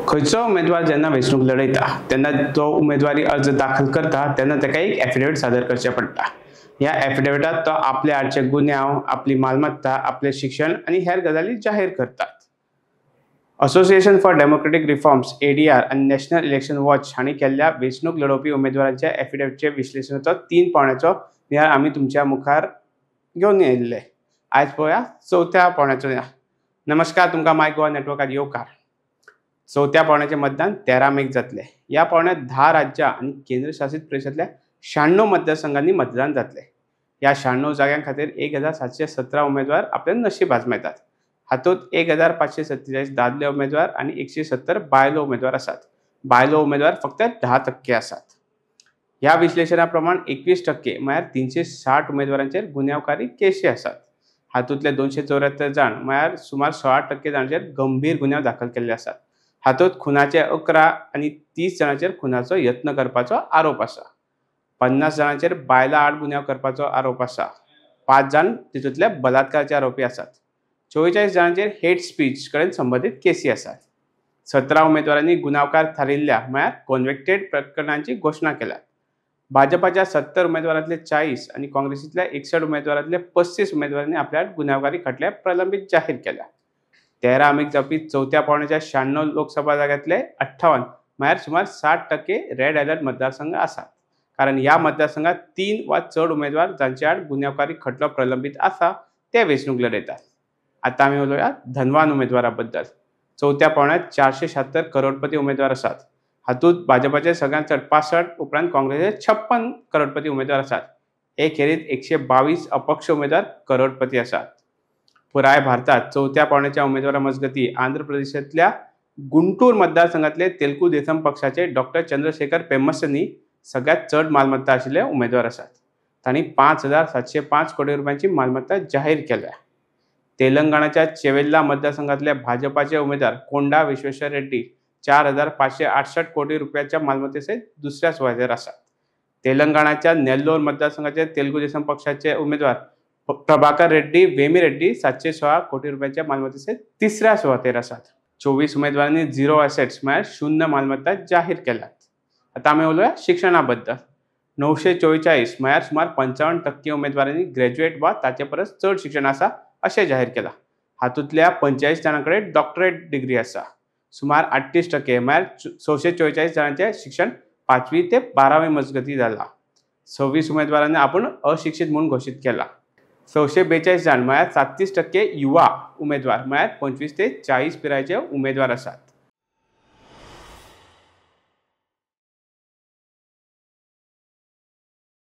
खंयचो उमेदवार जेन्ना वेंचणूक लढयता तेन्ना तो उमेदवारी अर्ज दाखल करता तेन्ना ताका एक एफिडेवीट सादर करचें पडटा। ह्या एफिडेविटांत तो आपले आडचे गुन्यांव, आपली मालमत्ता, आपलें शिक्षण आनी हेर गजाली जाहीर करतात। Association for democratic reforms ADR आनी नॅशनल इलेक्शन वॉच हांणी केल्ल्या वेंचणूक लढोवपी उमेदवारांच्या एफिडेविटचे विश्लेशणाचो 3 पावण्याचो नियाळ आमी तुमच्या मुखार घेवन येयल्ले। आयज पळोवया चवथ्या पावण्याचो नियाळ। नमस्कार, तुमकां माय गोवा नेटवर्कात येवकार। चवथ्या पावण्याचें मतदान 13 मेक जातलें। ह्या पावण्यात 10 राज्यां आनी केंद्रशासीत प्रदेशांतल्या 96 मतदारसंघांनी मतदान जातलें। ह्या 96 जाग्यां खातीर 1717 उमेदवार आपलें नशीब आजमायतात। हातूंत 1547 दादले उमेदवार आनी 170 बायलो उमेदवार आसात। बायलो उमेदवार फक्त 10% आसात। ह्या विश्लेशणा प्रमाण 21% म्हळ्यार 360 उमेदवारांचेर गुन्यांवकारी केशी आसात। हातूंतले 274 जाण म्हळ्यार सुमार 16% जाणांचेर गंभीर गुन्यांव दाखल केल्ले आसात। हातूंत खुनाचे 11 आनी 30 जाणांचेर खुनाचो यत्न करपाचो आरोप आसा। 50 जाणांचेर बायलां आड गुन्यांव करपाचो आरोप आसा। 5 जाण तितूंतले बलात्काराचे आरोपी आसात। 44 जाणांचेर हेट स्पीच कडेन संबंदीत केसी आसात। 17 उमेदवारांनी गुन्यांवकार थारिल्ल्या म्हळ्यार कॉन्विक्टेड प्रकरणांची घोशणा केल्या। भाजपाच्या 70 उमेदवारांतले 40 आनी काँग्रेसींतल्या 61 उमेदवारांतले 35 उमेदवारांनी आपल्या गुन्यांवकारी खटले प्रलंबीत जाहीर केल्या। 13 मेक जावपी चवथ्या पावण्याच्या 96 लोकसभा जाग्यांतले 58 म्हळ्यार सुमार 60% रेड अलर्ट मतदारसंघ आसात। कारण ह्या मतदारसंघात 3 वा चड उमेदवार जांचे आड गुन्यांवकारी खटलो प्रलंबीत आसा ते वेंचणूक लढयतात। आतां आमी उलोवया धनवान उमेदवारा बद्दल। चवथ्या पावण्यात 476 करोडपती उमेदवार आसात। हातूंत भाजपाचे सगळ्यांत चड 65, उपरांत काँग्रेसीचे 56 करोडपती उमेदवार आसात। हे खेरीत 122 अपक्ष उमेदवार करोडपती आसात। पुराय भारतात चवथ्या पावण्याच्या उमेदवारा मजगती आंध्र प्रदेशांतल्या गुंटूर मतदारसंघातले तेलुगू देसम पक्षाचे डॉक्टर चंद्रशेखर पेम्मसनी सगळ्यात चड मालमत्ता आशिल्ले उमेदवार आसात। तांणी 5705 कोटी रुपयांची मालमत्ता जाहीर केल्या। तेलंगणाच्या चेवेल्ला मतदारसंघातले भाजपाचे उमेदवार कोंडा विश्वेश्वर रेड्डी 4568 कोटी रुपयाच्या मालमत्तेसहित दुसऱ्या सुवातेर आसात। तेलंगणाच्या नेल्लोर मतदारसंघाचे तेलुगू देसम पक्षाचे उमेदवार प्रभाकर रेड्डी वेमी रेड्डी 716 कोटी रुपयाच्या मालमत्तेसहित तिसऱ्या सुवातेर आसात। 24 उमेदवारांनी 0 ॲसेट्स म्हळ्यार 0 मालमत्ता जाहीर केल्यात। आतां आमी उलोवया शिक्षणा बद्दल। 944 म्हळ्यार सुमार 55% उमेदवारांनी ग्रॅज्युएट वा ताचे परस चड शिक्षण आसा अशें जाहीर केलां। हातूंतल्या 45 जाणां कडेन डॉक्टरेट डिग्री आसा। सुमार 38% म्हळ्यार 644 जाणांचें शिक्षण 5वी ते 12वी मजगती जालां। 26 उमेदवारांनी आपूण अशिक्षीत म्हूण घोशीत केला। 642 जाण म्हळ्यार 37% युवा उमेदवार म्हळ्यार 25 ते 40 पिरायेचे उमेदवार आसात।